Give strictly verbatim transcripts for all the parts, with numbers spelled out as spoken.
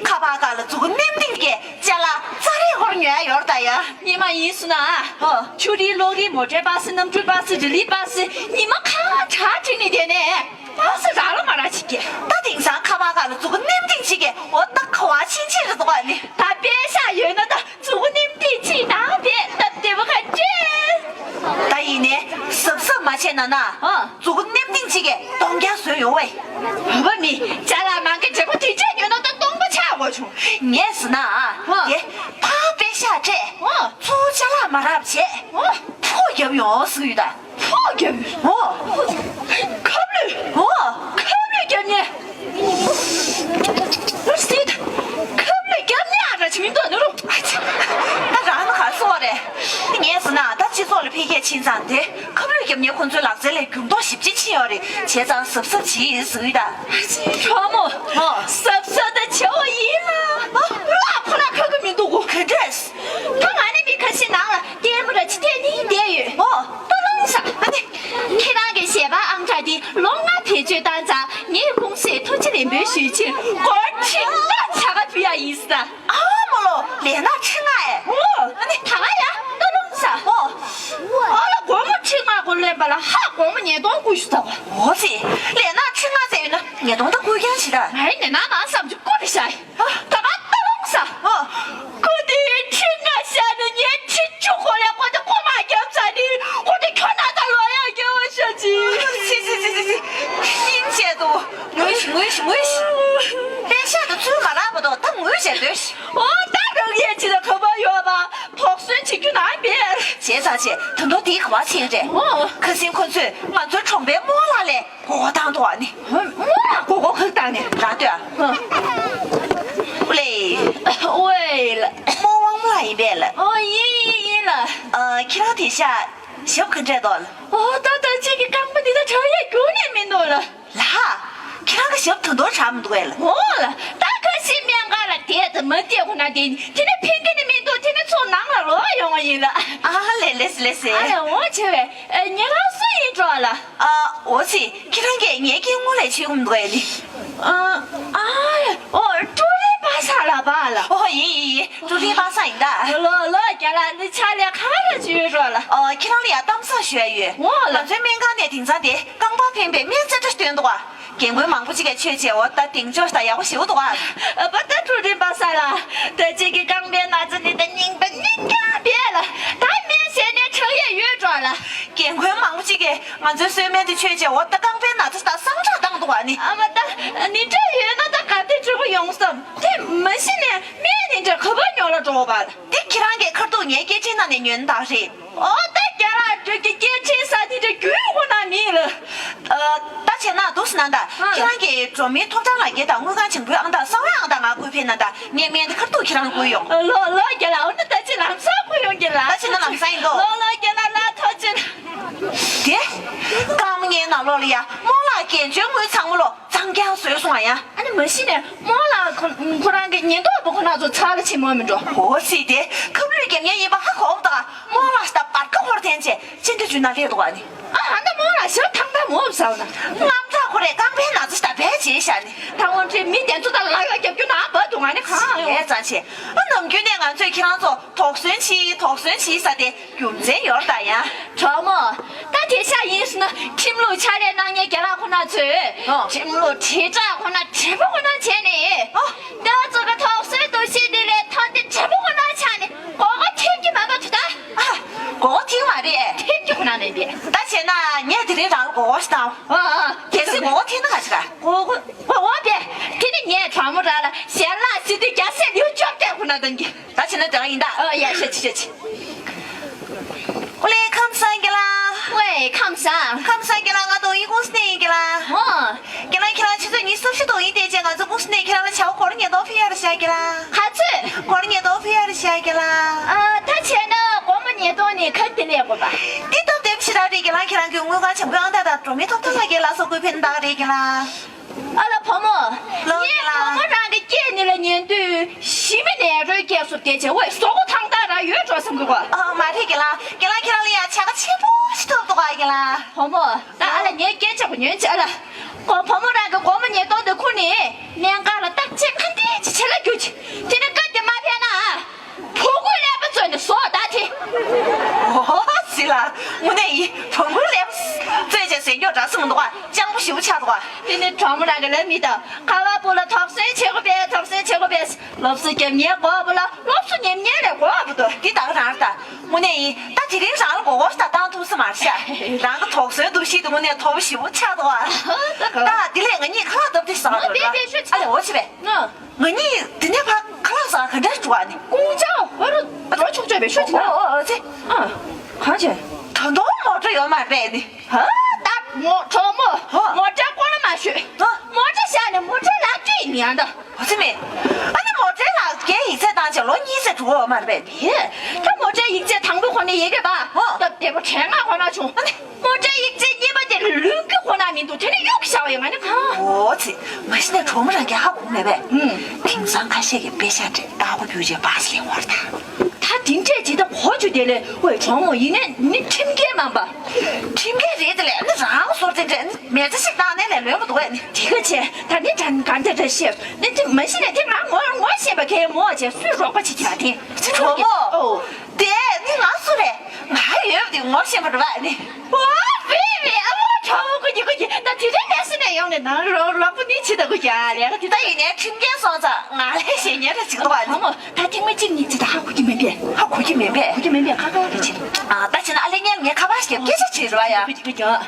ཁ་པར་སྒང་ལ་མཛུ་གུ་མནེམ་ལྡིང་གི་ཅ་ལག་ཙ་རེ་ཧོར་ཉོ་ཡ་ཡོད་རེད་ད་ཡ། ཉི་མ་ཡིན་སོང་ན་ཨ། ཨོ། ཆུ་རིའི་གློག་རིའི་མོ་ཊའི་པ་སེ་གནམ་གྲུའི་པ་སེ་རི་ལིའི་པ་སེ་ཉི་མ་ཁ་གྲག་ཁྲིད་ནི་དེ་ནས་པ་སེ་རག་ལ་མ་རག་ཅིག་གི། ད་དེང་སང་ཁ་པར་སྒང་ལ་མཛུ་གུ་མནེམ་ལྡིང་ཅིག་གི་འོ་ད་ཁ་བ་ཕྱིན་ཆད་རེད་འདུག་ཨ་ནི། ད་པད་ཤག་ཡོད་ན་ད་མཛུ་གུ་མནེམ་ལྡིང་ཅིག་ནང་པས་སྟབས་བདེ་པོ་ཁ་ཅན། ད་ཡིན་ནས་གཟབ་གཟབ་མ་བྱས་ན་ན། ཨ། མཛུ་གུ་མནེམ་ལྡིང་ཅིག་གི་སྟོང་རྐྱང་བཟོས་ཡོང་བས། བོད་པ་མི་ཅ་ལག་མང་གི་འབྲས་བུ་དུས་ཆད་ཉོས་ན་ད་སྟོང་པ་ཆགས་དགོས་བྱུང་། ངས་ཟེར་ན་ཨ། ཨ། དེ་ཕར་པད་ཤག་སྤྲད། ཨ། ཚུར་ཅ་ལག་མ་རག་བྱས། ཨ། ཕོགས་རྒྱབ་ཡོང་ཟེར་གི་ཡོད་ད། ཕོགས་རྒྱབ་ཡོང་། ཨོ། ཁབ་ལུད། ཨོ། ཁབ་ལུད་རྒྱབ་ཉེ། ལོ་སི་ད། ཁབ་ལུད་རྒྱབ་ཉེ་ཨ་ར་ཆི་མི་འདུག་ནོ་རུ། ད་རང་ན་ག་སོང་རེད། ངས་ཟེར་ན་ད་སྤྱི་ཚོགས་ལ་འཕེལ་རྒྱས་ཕྱིན་ཙང་དེ་ཁབ་ལུད་རྒྱབ་ཉེ་ཁོང་ཚོའི་ལག་རྩལ་ལ་འགྱུར་ལྡོག་ཞེ་པོ་ཅིག་ཕྱིན་ཡོད་རེད། བྱས་ཙང་གཟབ་གཟབ་བྱེད་ཟེར་གི་ཡོད་ད། གྲོགས་མོ། ཨོ། གཟབ་གཟབ་ད་བྱེད་འོ་ཡིན་ལ། ཨོ། ལ་ཁོ་ལ་ཁ་ཁ་མི་འདུག་གོ་ག་འདྲས། ད་ང་ནི་མི་ཁ་ཤས་ནང་ལ་ལྟད་མོ་ར་ཅི་ལྟད་ནི་བསྡད་ཡོད། ཨོ། ད་ལོང་ས། ཨ་ནི། ཁྱེད་རང་གི་གཞས་པ་ཨང་གྲངས་འདི་ལོ་ལྔ་བེད་སྤྱོད་བཏང་ཙང་ངས་ཀུང་སིར་ཐུགས་རྗེ་ལེགས་འབུལ་ཞུ་ཕྱིར་སྒོར་ཁྲི་ལྔ་བྱ་དགའ་ཕུལ་ཡ་ཡིན་ཟེར། ཨ་མོ་ལོ་ལས་ན་ཁྲི་ལྔ་ཨེ། ཨོ། ཨ་ནི་ད་ག་ཡ་ད་ལོང་ས། ཨོ། ཨ་ལ་སྒོར་མོ་ཁྲི་ལྔ་སྒོར་ལེན་པ་ལ་ཧ་སྒོར་མོ་ཉིས་སྟོང་བསྐུར་ཞུ་ད་བ། ཨོ་ཙི། ལས་ན་ཁྲི་ལྔ་ཟེར་ཡོད་ན་ཉིས་སྟོང་ད་བསྐུར་རྐྱང་ཞིག་ད། ཨ་ནི་ན་ན་བསམ་རྒྱུ་བསྐུར་རེ་བྱ་ཡི། ད་ག་ད་ལོང་ས། ཨོ། ཁོ་དེ་ཁྲི་ལྔ་བཞག་ནས་ངས་ཁྲི་བཅུ་ཁོ་ལས་ཁོ་དེ་ཁོ་མ་རྒྱབ་ཚར་ནི་ཁོ་དེ་ཁྱོད་ན་ད་ལོ་ཡ་རྒྱལ་བ་ཤ་ཅི། སི་སི་སི་སི་སི། སྙིང་རྗེ་འདུག་ངུས་ཤིག་ངུས་ཤིག་ངུས་ཤིག་པད་ཤག་ཏུ་ཚུར་མ་རག་པ་དོ་ད་ངུས་བྱས་སྡོད་ཤིག་ཨོ་ད་རང་ཡས་ཅི་ལ་ཁ་པར་ཡོད་པ་དོགས་ཟོན་བྱེད་རྒྱུ་ན་མེད། བྱས་ཙང་བྱས་ད་དོ་དེའི་ག་བ་ཕྱིན་རེད། ཨོ། ཁ་སང་ཁོ་ཚོས་ང་ཚོའི་གྲོང་པའི་རྨོ་ལགས་ལས། མགོ་སྐོར་བཏང་འདུག་ཨ་ནི། མོ་ལ་མགོ་སྐོར་ག་བཏང་ནས། ར་ལྟོས་ཨ། ཨུ་ལེ། ཝེ་ལ། རྨོ་དབང་མོ་ལགས་ཡིན་པས་ལ། ཨོ་ཡིན་ཡིན་ཡིན་ལ། ཨ་ཁྱེད་རང་དེང་ཞག་ཞབས་ག་འདྲས་འདུག་ལ། ཨོ་ད་ལྟ་གཅིག་གི་རྐང་པ་འདི་ད་དྲག་ཡས་རྒྱུགས་ནས་མི་འདུག་ལ། ལ། ཁྱེད་རང་གི་ཞབས་ད་དུང་དྲག་མི་འདུག་ཨེ་ལ། ཨོ་ལ། ད་ཁ་སང་སྨན་ཁང་ལ་བསྡད་དང་མ་བསྡད་ཁོ་ན་བསྡད་ནི་དེ་ནས་ཕན་གི་ནི་མི་འདུག་དེ་ནས་ཚུར་ནང་ལ་ལོག་ཡོང་བ་ཡིན་ལ། ཨ་ལེ་ལེ་སི་ལེ་སི། ཨ་ལེ་འོ་བྱེད་པས། ཨ་ཉེ་རང་སུ་ཡིན་འགྲོ་ལ། ཨ་འོ་ཙི་ཁྱེད་རང་གིས་ངའི་སྐྱེ་དངོས་ལས་ཆེ་གུམ་འདུག་ཨེ་ནི། ཨ་ཨ་ཨོ་ཀྲུའུ་རིན་པ་སངས་ལགས་པ་ལ། ཨོ་ཡིན་ཡིན་ཡིན་ཀྲུའུ་རིན་པ་སངས་ཡིན་ད། ལོ་ལོ་རྒན་ལགས་འདི་ཕྱག་ལས་ག་རེ་བྱེད་ཡོད་འགྲོ་ལ། ཨ་ཁྱེད་རང་ལ་ཡང་གཏམ་བཟང་ཞུ་ཡ་ཡོད། འོ་ལ། ང་ཚོའི་སྨན་ཁང་ནས་དེང་སང་དེ་རྐང་པ་འཕེན་པའི་སྨན་རྩེ་གྲ་སྟོན་འདུག་ཨ། རྒན་རྒོན་མང་པོ་ཅིག་གིས་མཆོད་ཅེས་འོ་ད་གདེང་འཇོག་ད་ཡག་པོ་ཞེ་པོ་འདུག་ཨ། ཨ་པ་ད་ཀྲུའུ་རིན་པ་སངས་ལགས། ད་ཅིག་གི་རྐང་པའི་ན་ཚ་འདི་ད་སྙིང་པ་སྙིང་རྐྱང་བས་ལ། ད་སྨན་ཟས་ནས་དྲག་ཡས་ཡོད་འགྲོ་ལ། རྒན་རྒོན་མང་པོ་ཅིག་གིས་ང་ཚོའི་གསོལ་སྨན་དེ་མཆོད་ཅེས་འོ་ད་རྐང་པའི་ན་ཚ་ད་སངས་དྲག་བཏང་འདུག་ཨ་ནི། ཨ་མ་ད་ནི་འདྲ་ཡོད་ན་ད་ག་དེ་འགྲོ་གི་ཡོང་བསམ་དེ་མ་གཞི་ནས་སྨན་ནི་འདྲ་ག་པར་ཉོ་ལ་འགྲོ་བ་ལ། འདི་ཁྱེད་རང་གི་ཁ་ཐུག་ངའི་སྐད་འཕྲིན་ནང་ནས་ཉོས་ན་ད་རེད། ཨོ་ད་རྒན་ལགས་ཁྱོད་ཀྱི་སྐད་འཕྲིན་ས་འདི་འདྲ་རྒྱུས་ཁོ་ན་མིན་ལ། ཨ་ད་བྱས་ན་འདུག་སེ་ན་ད། ཨ་ཁྱེད་རང་གིས་འགྲོ་མིའི་ཐོབ་ཐང་ལག་འཁྱེར་དང་དངུལ་ཁང་བྱང་བུའི་ཨང་རྟགས་གསང་བའི་ཨང་རྟགས་ང་བསྐུར་ཕེབས་ན་ད་ངས་སྨན་འདི་ཁ་ཐུག་ཁྱེད་རང་ལ་བསྐུར་ཡོང་། ལོ་ལོ་རྒན་ལགས་འོ་ན་ད་ཅི་ལམ་སང་བསྐུར་ཡོང་རྒན་ལགས། ད་བྱས་ན་ལམ་སང་ཡིན་དོ། ལོ་ལོ་རྒན་ལགས་ལགས་ཐུགས་རྗེ་ཆེ། དེ། རྐང་མ་ངའི་ནང་ལོགས་ལ་ཡ་རྨོ་ལགས་རྒན་གཅོད་དངུལ་ཚང་མ་ལོ། གཙང་རྐྱང་བཟོས་སོང་ཨ་ཡ། ཨ་ནི་མ་གཞི་ནས་རྨོ་ལགས་ཁོ་ཁོ་རང་གི་ཉེན་རྟོག་པ་ཁོ་ན་ཚོ་ཚར་ལ་ཕྱིན་མོ་མི་འགྲོ། འོ་སྲིད་དེ་ཁབ་ལུད་རྒྱབ་མཁན་ཡིན་པ་ཧ་གོ་བ་དང་རྨོ་ལགས་ཤ་སྟག་བར་ཁ་ཧོར་འཐེན་བྱས་ཅི་འདྲ་བྱུང་ན་སླེབས་འདུག་ཨ་ནི། ཨ་ཧ་ད་རྨོ་ལགས་ཞབས་ཐང་ཐང་མོ་བཟའ་བ་ན། རྔམ་དྲག་ཁོ་རེ་རྐང་པའི་ན་ཚ་ཞིག་ད་བས་བྱས་ཤ་ནི། ད་འོན་ཏེ་མི་དེ་ཚོ་ད་ལ་ཡོ་རྒྱབ་རྒྱུ་ན་བ་འདུག་ང་ནི་གང་ཡོང་། ཨེ་ཙང་ཆེ། ཨ་ནམ་རྒྱུན་ནས་ང་ཚོས་ཁྱེད་རང་ཚོ་དོགས་ཟོན་བྱེད་དོགས་ཟོན་བྱེད་ས་དེ། རྒྱུ་མཚན་ཡོད་ད་ཡ། གྲོགས་མོ། ད་དེ་ཤ་ཡིན་ཟེར་ན་ཁྲིམས་ལུགས་ཕྱག་ལས་གནང་མཁན་རྒན་ལགས་ཁོ་ན་ཚོས། ཨོ། ཁྲིམས་ལུགས་དྲིལ་བསྒྲགས་ཁོ་ན་དྲིལ་བུ་ཁོ་ན་བྱས་ནས། ཨོ། འདི་བ་ཚོ་གི་དོགས་ཟོན་འདུ་ཤེས་འདི་ལས་ཐོན་ཏེ་དྲིལ་བུ་ཁོ་ན་ཆགས་ནས་མགོ་སྐོར་ཐེབས་ཀྱི་མ་གཏོགས་ད། ཨ། མགོ་སྐོར་ཐེབས་མ་རེད། ཐེབས་ཀྱི་ཁོ་ན་མེད་པས། ད་བྱས་ན་ངས་དེ་རིང་རང་ལ་མགོ་སྐོར་ཞིག་བཏང་། ཨ་ཨ། གལ་སྲིད་མགོ་སྐོར་ཐེབས་ན་ག་ཞིག་ག་མགོ་སྐོར་མགོ་སྐོར་བས། དེ་ནི་ངས་གྲོགས་མོ་རང་ལ་ཞལ་ལག་ཟེར་དུས་རྒྱ་སེ་ལེའུ་བཅོ་བརྒྱད་ཁོ་ན་གཏོང་གི། ད་བྱས་ན་དེ་རང་ཡིན་ད། ཨ་ཡ་ཤ་ཆི་ཤ་ཆི། ཨོ་ལེ་ཁམས་བཟང་རྒན་ལགས། ཝེ་ཁམས་བཟང་། ཁམས་བཟང་རྒན་ལགས། ང་ཏོག་དབྱིབས་ཀུང་སི་ནས་ཡིན་རྒན་ལགས། ཨོ། རྒན་ལགས་ཁྱེད་རང་ཆུ་ཚོད་ཉི་ཤུ་རྩ་བཞི་ཏོག་དབྱིབས་དེ་བྱས་ང་ཚོ་ཀུང་སི་ནས་ཁྱེད་རང་ལ་ཇ་བོ་སྒོར་ཉིས་སྟོང་ཕུལ་ཡ་རེད་ཤག་རྒན་ལགས། ག་ཚོད། སྒོར་ཉིས་སྟོང་ཕུལ་ཡ་རེད་ཤག་རྒན་ལགས། ཨ་ད་བྱས་ན་སྒོར་མོ་ཉིས་སྟོང་ནི་ག་དེ་ལས་དགོས་པ། འདི་སྟབས་བདེ་པོ་ཞེ་དྲག་རེད་རྒན་ལགས། ཁྱེད་རང་གི་དངུལ་ཁང་བྱང་བུའི་ཨང་རྟགས་དང་སྒྲོན་མེའི་ཐོབ་ཐང་ལག་འཁྱེར་ལ་སོགས་བསྐུར་ཕུལ་ན་ད་ག་རེད་རྒན་ལགས། ཨ་ལ་བུ་མོ། ལོ་ངས་རྒན་ལགས། བུ་མོ་རང་གི་སྐད་ནི་ལ་ཉན་དུས་ཞི་མི་ནས་རོའི་སྐད་སུ་བལྟས་བྱས་ཝེ་ཟོག་པོ་ཐང་ཐང་རང་ཡོད་འགྲོ་བསམ་གི་གོ། ཨ་མ་རེད་རྒན་ལགས། རྒན་ལགས་ཁྱེད་རང་ལ་ཡང་བྱ་དགའ་ཆེན་པོ་ཞིག་ཐོབ་འདུག་ག་རྒན་ལགས། བུ་མོ་ད་ཨ་ལ་ངའི་སྐད་ཆ་གོ་ཉན་ཅིག་ཨ་ལ། གོ་བུ་མོ་རང་གི་སྒོར་མོ་ཉིས་སྟོང་དེ་ཁུར་ནས་སྨན་ཁང་ལ་བརྟག་དཔྱད་ག་འདྲས་ཅིག་ ཆེ་ལ་རྒྱུ་ཆེ། དེ་ནི་སྐབས་དེ་མ་ཕན་ན། ཕྲུ་གུའི་ཀླད་པ་བཙོས་ནས་བཟོ་ད་དེ། ཨོ་ཟི་ལ། དངོས་གནས་ཡིན། ཕྲུ་གུའི་ཀླད་པ་བཙོས་བྱས་ཟེར་རྒྱུ་འདྲ་སེ་མི་འདུག་ག་སྤྱང་པོ་ཞེ་པོ་ཆགས་འདུག་ག་དེ་ནི་གྲོགས་མོ་རང་གི་ལབ་མི་དང་། ཁ་བ་བུ་ལ་དོགས་ཟོན་བྱེད་དགོས་པས། དོགས་ཟོན་བྱེད་དགོས་པས། སློབ་གསོ་རྒྱབ་མཁན་དགོས་པ་ལ་སློབ་གསོ་ཉན་མཁན་ལས་དགོས་པ་འདུག་འདི་ད་ག་རང་རེད་ད། དངོས་གནས་ཡིན། ད་དེ་རིང་རང་ལ་མགོ་སྐོར་ཞིག་ད་བཏང་ཐུབ་ས་མ་རེད་ཤག་རང་གི་དོགས་ཟོན་འདུ་ཤེས་དེ་དངོས་གནས་མཐོ་པོ་ཞེ་པོ་ཆགས་འདུག་ག་ད་འདི་ལས་ང་གཉིས་ཁ་ལག་བརྡབ་སྟེ་ཟ་བ་འགྲོ་ར། ཨ་ལས་འོ་བྱེད་པས། ང་གཉིས་འདི་ནས་ཕར་ཁ་ལག་ཟ་ག་འདྲ་འགྲོ་བ་ནི། ཀུང་ཅའོ་ཧོ་རུ་འགྲོ་ཆོག་ཆོག་པའི་ཤོད་ཅི་ན། ཨོ་ཨོ་ཨོ་ཙི། ཨ། གང་བྱས། ད་དུང་མོ་ཊ་ཡོད་མ་རེད་ནི། ཧ། ད་མོ་གྲོགས་མོ། ཧོ། མོ་ཊ་སྐོར་མ་ཤོད། ཧོ། མོ་ཊ་བཞག་ནས་མོ་ཊའི་ལག་ཁྱེར་ཉན་ད། ཨོ་ཙི་མེ། ཨ་ནི་མོ་ཊའི་ལག་ཁྱེར་ཡིག་ཚད་བཏང་བྱས་ལོ་གཉིས་ཙམ་འགྲོ་གི་ཡོད་མ་རེད་པས། ཧེ། ད་མོ་ཊའི་ཡིག་ཚད་དང་པོ་ཁོ་ནས་ཡི་གེ་པ། ཧོ། སྟབས་བདེ་པོ་དྲན་ང་ཁོ་ན་བྱུང་། ཨ་ནི། མོ་ཊའི་ཡིག་ཚད་གཉིས་པ་དེ་ལུག་གི་ཁོ་ན་མི་འདུག་དེ་ནི་གཡུག་བཞག་པ་ཡིན། ང་ནི་གང་། ཨོ་ཙི། མ་གཞི་ནས་གྲོགས་མོ་རང་གིས་ཧ་གོ་མེད་པས། ཨུམ། དེང་སང་ཁ་ཤས་ཀྱིས་པེ་ཤ་སྤྲད་ལྟ་སྒོ་བརྒྱུད་བྱས་པཱ་སི་ལེན་འོར་ད། ད་དེ་འདྲས་ཇི་ལྟར་གོ་རྒྱུ་དེ་ལས་ཝེ་གྲོགས་མོ་ཡིན་ནས་ནི་ཁྲིམས་འགལ་མིན་པ། ཁྲིམས་འགལ་རེད་དེ་ལས་ནི་རང་སོར་དེ་འདྲས་ནི་མེ་ཚ་ཞིག་བཏང་ནས་ལས་ལོན་པ་འདུག་ཨེ་ནི། དེ་ག་བྱས་ད་ནི་དྲན་ག་འདྲ་འདྲ་ཤེས་ནི་དེ་མ་གཞི་ནས་དེ་ང་ངོ་ངོ་ཤེས་པ་གས་མོ་བྱས་སུས་རོགས་པ་བྱེད་ཀྱང་དེ། ཨོ་ཙི་གྲོགས་མོ། ཨོ། དེ་ནི་ང་སུ་རེད། ང་ཡོད་པ་དེ་ངོ་ཤེས་པ་རེད་པ་ནི། ཨོ་བི་བི་ཨ་མོ་གྲོགས་མོ་ཀུ་ཀྱི་ཀུ་ཀྱི་ད་དེ་རིང་ནས་སུ་ནས་ཡོང་ནས་ནང་རོགས་རོགས་པོ་ནི་ཆི་ད་ཀུ་ཀྱི་ཨ་ལས་ཀ་དེ་ད་ད་ཡིན་ནའི་ཁྲིམས་འགལ་སོང་ཙང་ང་ལས་ཞེ་ཉེ་ར་ཅིག་འདུག་ཨ་ནི། ཨ་མོ་ད་ཐེངས་མ་གཅིག་གཉིས་ཅི་ད་ཧ་གོ་གི་མེད་པས། ཧ་གོ་གི་མེད་པས། གོ་གི་མེད་པས་ཁ་ཁ་གི་ཆི། ཨ་ད་བྱས་ན་ཨ་ལས་ངས་ངས་ཁ་པར་ཞིག་སྐད་ཆ་བྱེད་རོགས་ཡ། ཀུ་ཀྱི་ཀུ་ཀྱི་ཨ།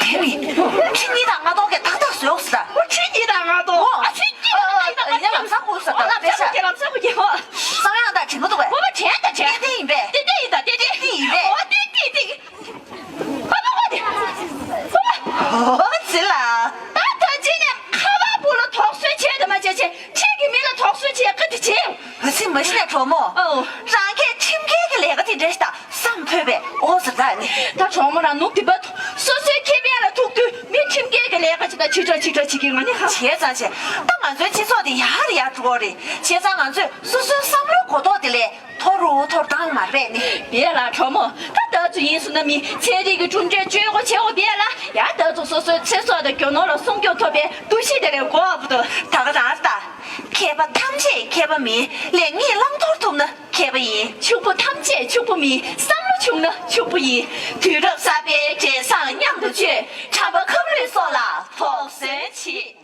དེ་ནི། ཁྲི་གཉིས་དང་ལྔ་སྟོང་གི་ཏག་ཏག་བཟོས་ཟེར། ཨོ་ཁྲི་གཉིས་དང་ལྔ་སྟོང་། ཨོ། ཨ་ཁྲི་གཉིས་དང་ལྔ་སྟོང་ཡིན་ན་ལམ་སང་ཁུག་ཟེར། ལམ་སང་ཁུག་ལམ་སང་ཁུག་ཨོ། བསམ་ཡང་དང་དྲན་གི་འདུག་པས། ཨོ་མ་དྲན་དང་དྲན། ཏན་ཏན་ཡིན་པས། ཏན་ཏན་ཡིན་ད་ཏན་ཏན། ཏན་ཏན་ཡིན་པས། ཨོ་ཏན་ཏན་ཏན། ཨོ་མ་ཨོ་ཏེ། ཨོ་མ། ཨོ་ཙི་ལ། ད་ད་ཅི་ནས་ཁ་བ་བུ་ལ་དོགས་ཟོན་བྱས་དེ་མ་བྱས་བྱས་ཁྲིད་ཀྱི་མི་ལ་དོགས་ཟོན་བྱས་ཁ་དེ་བྱས། ཨ་ཙི་མ་གཞི་ནས་གྲོགས་མོ། ཨོ། རང་གིས་ཁྲིམས་འགལ་གྱི་ལས་ཀ་དེ་འདྲ་ཞིག་དང་བསམ་ཕོད་པས་ཨོ་ཟེར་ད་ནི། ད་གྲོགས་མོ་རང་ནུབ་དེ་པ་སོ་སོའི་ཁེ་ཕན་ལ་ཐུག་དུས་མི་ཁྲིམས་འགལ་གྱི་ལས་ཀ་ཅིག་དང་ཆིག་ཁྲ་ཆིག་ཁྲ་བྱེད་ཀྱི་ང་ནི་ཧ། བྱས་ཙང་བྱས་ད་ང་ཚོའི་སྤྱི་ཚོགས་དེ་ཡར་ཡར་འགྲོ་གི་རེད། བྱས་ཙང་ང་ཚོས་སོ་སོའི་བསམ་བློའི་གོ་རྟོགས་དེ་ལས་མཐོ་རུ་མཐོ་རུ་བཏང་མ་རེད་ནི། བས་ལ་གྲོགས་མོ་ད་ད་ཚོ་ཡིན་སོང་ན་མི་ཚན་རིག་གི་གྲུབ་འབྲས་སྤྱོད་སྒོ་བྱེད་དགོས་བས་ལ་ཡ་ད་ཚོ་སོ་སོའི་ཚེ་སྲོག་དང་རྒྱུ་ནོར་ལ་སྲུང་སྐྱོབ་ཐོབ་པའི་འདུ་ཤེས་དེ་ལས་དགོས་པ་འདུག་ད་ག་རང་ལྟ། མཁས་པ་ཐམས་ཅད་མཁས་པ་མིན། ལེགས་ཉེས་བླང་དོར་ཐུབ་ན་མཁས་པ་ཡིན། ཕྱུག་པོ་ཐམས་ཅད་ཕྱུག་པོ་མིན། བསམ་བློ་ཕྱུག་ན་ཕྱུག་པོ་ཡིན། དུས་རབས་གསར་པའི་འབྲས་བཟང་མཉམ་དུ་སྤྱོད། ཁྲམ་པ་ཁབ་ལུད་སོགས་ལ་དོགས་ཟོན་བྱེད།